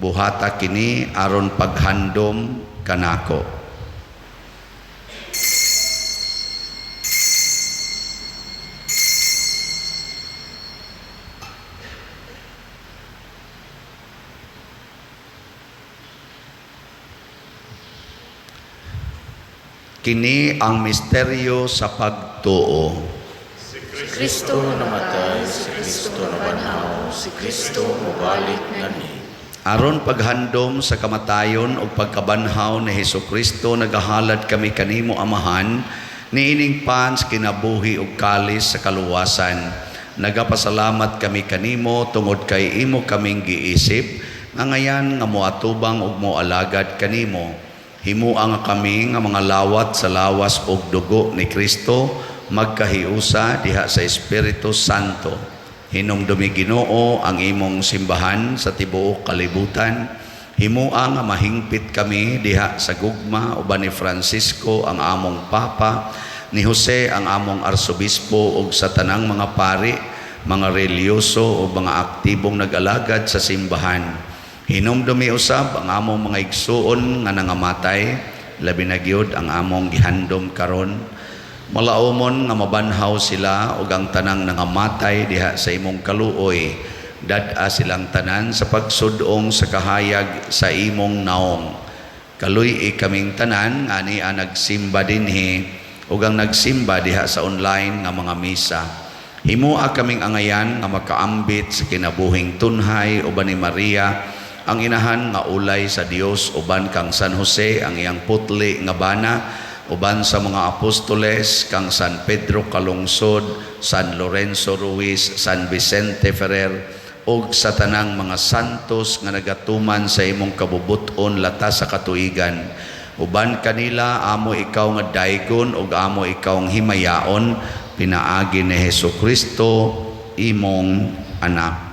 Buhata kini aron paghandom kanako." Kini ang misteryo sa pagtuo. Si Kristo Kristo namatay, si Kristo nabanhaw, si Kristo mobalik nani. Aron paghandom sa kamatayon ug pagkabanhaw ni Hesukristo, nagahalad kami kanimo, Amahan, niining pan sa kinabuhi ug kalis sa kaluwasan. Nagapasalamat kami kanimo tungod kay imo kaming giisip nga ngayan nga moatubang ug moalagad kanimo. Himua nga kami nga mga lawat sa lawas ug dugo ni Kristo magkahiusa diha sa Espiritu Santo. Hinumdumi, Ginoo, ang imong simbahan sa tibuok kalibutan. Himua nga mahingpit kami diha sa gugma uban ni Francisco ang among Papa, ni Jose ang among Arsobispo ug sa tanang mga pari, mga relihiyoso ug mga aktibong nag-alagad sa simbahan. Hinumdumi usab ang among mga igsuon nga nangamatay, labi na gyud ang among gihandom karon. Malaumon nga mabanhaw sila ug ang tanang nangamatay diha sa imong kaluoy. Dad-a silang tanan sa pagsud-ong sa kahayag sa imong naong. Kaluy-i kaming tanan nga ania nagsimba dinhi ug ang nagsimba diha sa online nga mga misa. Himua kaming angayan nga makaambit sa kinabuhing tunhay uban ni Maria ang inahan nga ulay sa Dios, uban kang San Jose ang iyang putli nga bana, uban sa mga apostoles kang San Pedro Calungsod, San Lorenzo Ruiz, San Vicente Ferrer ug sa tanang mga santos nga nagatuman sa imong kabubut-on latas sa katuigan. Uban kanila amo ikaw nga daygon ug amo ikaw ang himayaon pinaagi ni Hesukristo imong anak.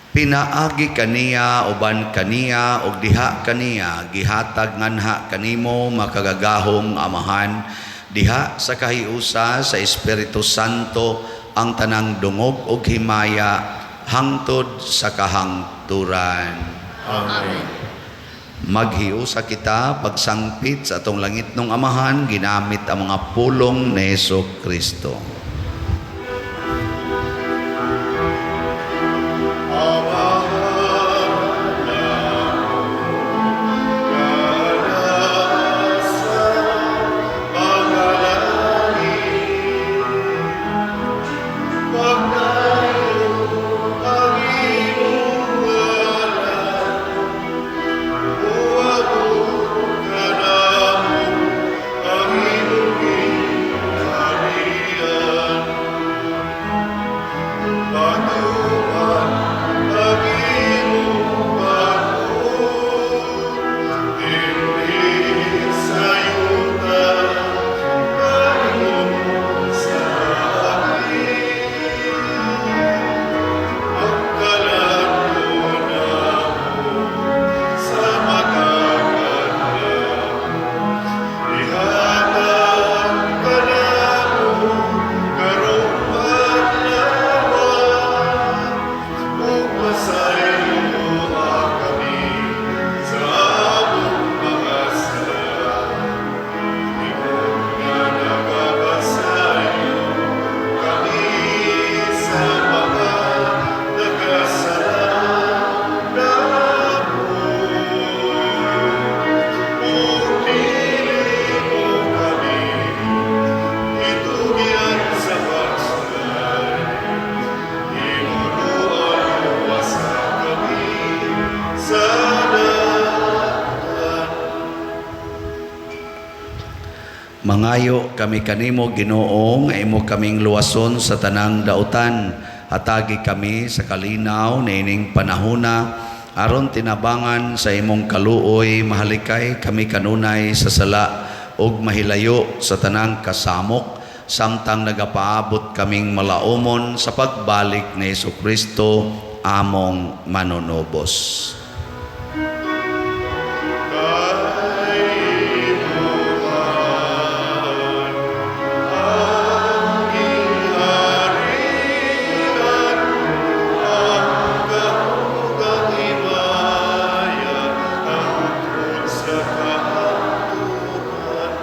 Pinaagi kaniya, uban kaniya ug diha kaniya, gihatag nganha kanimo, makagagahom Amahan, diha sa kahiusa sa Espiritu Santo ang tanang dungog ug himaya hangtod sa kahangturan. Amen. Maghiusa kita pagsangpit sa atong langitnong Amahan ginamit ang mga pulong ni Hesukristo. Amahan namo sa pangalangin, Pagdayo ang imong ngalan, Muabot kanamo ang imong gingharian. Mangayo kami kanimo, Ginoo, nga imo kaming luwason sa tanang dautan. Hatagi kami sa kalinaw niining panahona aron tinabangan sa imong kaluoy mahalikay kami kanunay sa sala ug mahilayo sa tanang kasamok samtang nagapaabot kaming malaumon sa pagbalik ni Kristo among manunubos. Kay imo man ang gingharian, ang gahom ug ang himaya, hangtod sa kahangturan.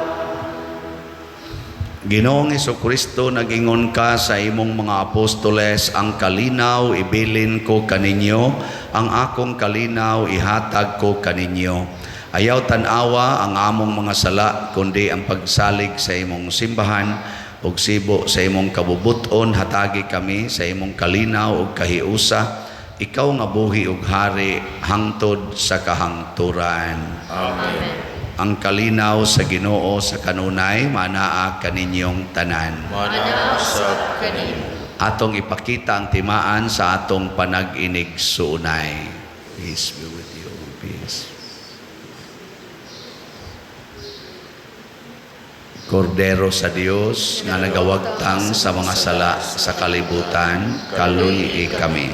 Ginoong Kristo, nagingon ka sa imong mga apostoles, "Ang kalinaw ibilin ko kaninyo, ang akong kalinaw ihatag ko kaninyo." Ayaw tan-awa ang among mga sala, kundi ang pagsalig sa imong simbahan, ug sibo sa imong kabubuton, hatagi kami sa imong kalinaw ug kahiusa, ikaw nga buhi ug hari hangtod sa kahangturan. Amen. Ang kalinaw sa Ginoo sa kanunay manaa kaninyong tanan. Manaa usab kanimo. Atong ipakita ang timaan sa atong panag-inigsuonay. Peace be with you. Peace. Kordero sa Dios nga nagawagtang sa mga sala sa kalibutan, kaluy-i kami.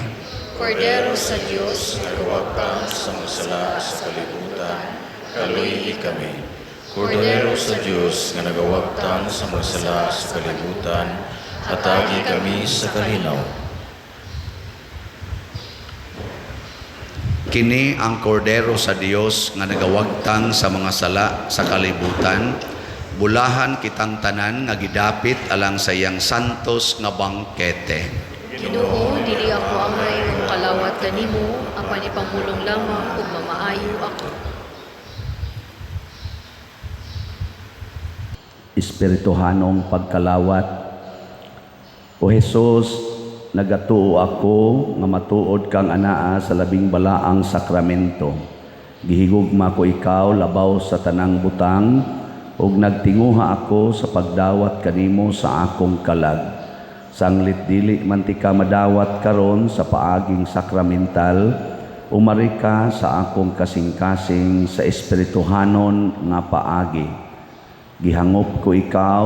Kordero sa Dios, Nagawagtang sa mga sala sa kalibutan, kaluy-i kami. Kordero sa Dios nga nagawagtang sa mga sala sa kalibutan, hatagi kami sa kalinaw. Kini ang kordero sa Dios nga nagawagtang sa mga sala sa kalibutan. Bulahan kitang tanan nga gidapit alang sa iyang santos nga bangkete. Ginoo, dili ako angay nga mokalawat kanimo, apan ipamulong lamang ug mamaayo ako. Espirituhanong pagkalawat. O Hesus, nagatuo ako nga matuod kang anaa sa labing balaang sakramento. Gihigugma ko ikaw labaw sa tanang butang ug nagtinguha ako sa pagdawat kanimo sa akong kalag. Sanglit dili man tika madawat karon sa paaging sakramental, umari ka sa akong kasing-kasing sa espirituhanon nga paagi. Gihangop ko ikaw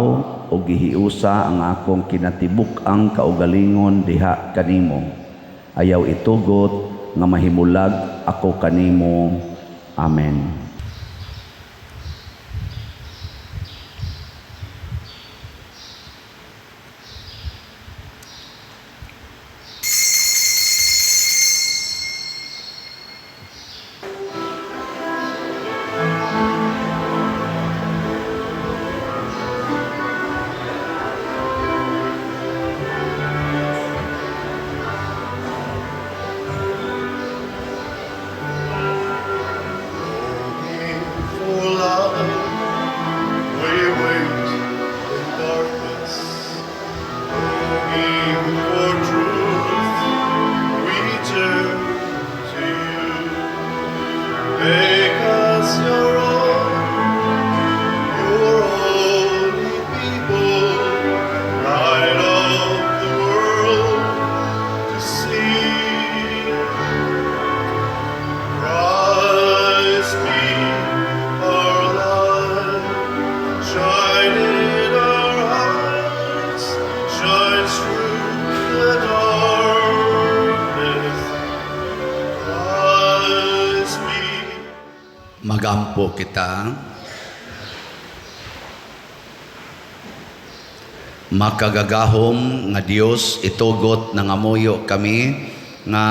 o gihiusa ang akong kinatibuk-ang kaugalingon diha kanimo. Ayaw itugot nga mahimulag ako kanimo. Amen. Longing for light, we wait in darkness. Longing for truth, we turn to you. Make us your own, your holy people, light of the world to see. Christ be our light, shine in our hearts, shine through the darkness. Christ be. Magampo kita. Makagagahom nga Dios, itugot nangamuyo kami nga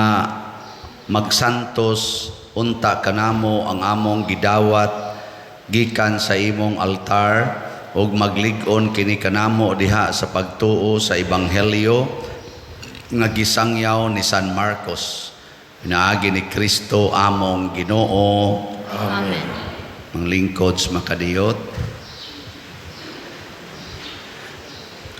magsantos unta kanamo ang among gidawat gikan sa imong altar ug maglig-on kini kanamo diha sa pagtuo sa ebanghelyo nga gisangyaw ni San Marcos. Pinaagi ni Kristo among Ginoo. Amen. Ang lingkod sa makadiyot.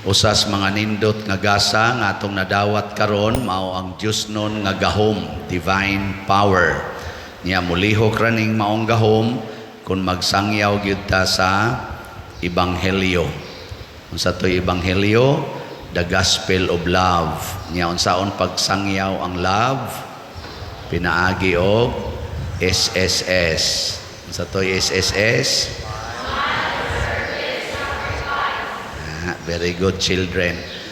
Usas mga nindot nga gasa nga atong nadawat karon mao ang Diosnon nga gahom, divine power. Niya mulihok raning maong gahom kung magsangyaw gyud ta sa Ebanghelyo. Unsa to'y Ebanghelyo? The gospel of love. Nya unsaon pagsangyaw ang love? Pinaagi og SSS. Unsa to'y SSS? Ah, very good, children.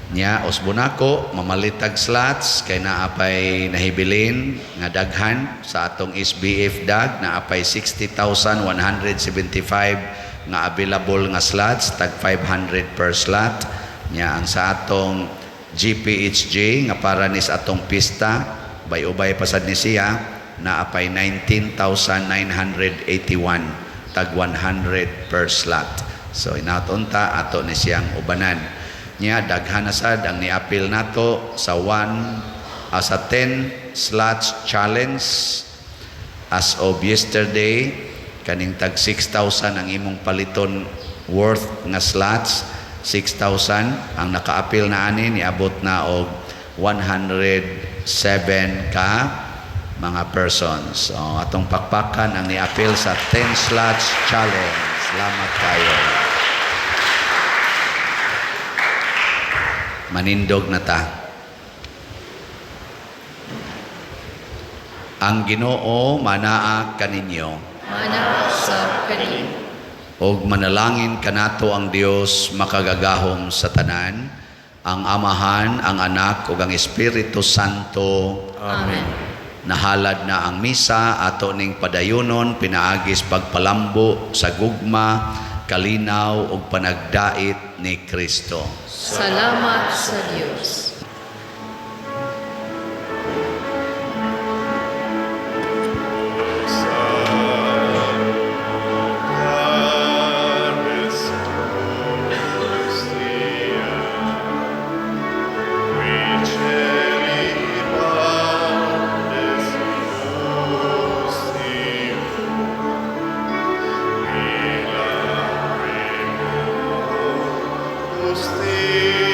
Nya usbon nako mamalitag slots kay naa pay nahibilin nga daghan sa atong SBF dag. Naa pay 60,175 nga available nga slots, tag 500 per slot. Nya ang sa atong GPHG nga para nis atong pista, bay-ubay pasad ni siya, naa pay 19,981, tag 100 per slot. So inaton ta ato ni siyang ubanan. Nya daghan na sad ang niapil nato sa 1 sa 10 slots challenge as of yesterday. Kaning tag 6,000 ang imong paliton worth nga slots, 6,000 ang nakaapil na ani, niabot na og 107 ka mga persons. So, atong pakpakan ang niapil sa 10 slots challenge. Salamat kayo. Manindog na ta. Ang Ginoo manaa kaninyo. Manaa usab kaninyo. Og manalangin kanato ang Dios makagagahom sa tanan, ang Amahan, ang Anak ug ang Espiritu Santo. Amen. Nahalad na ang misa, ato ning padayunon pinaagis pagpalambo sa gugma, kalinaw ug panagdait ni Kristo. Salamat sa Dios. Justicia.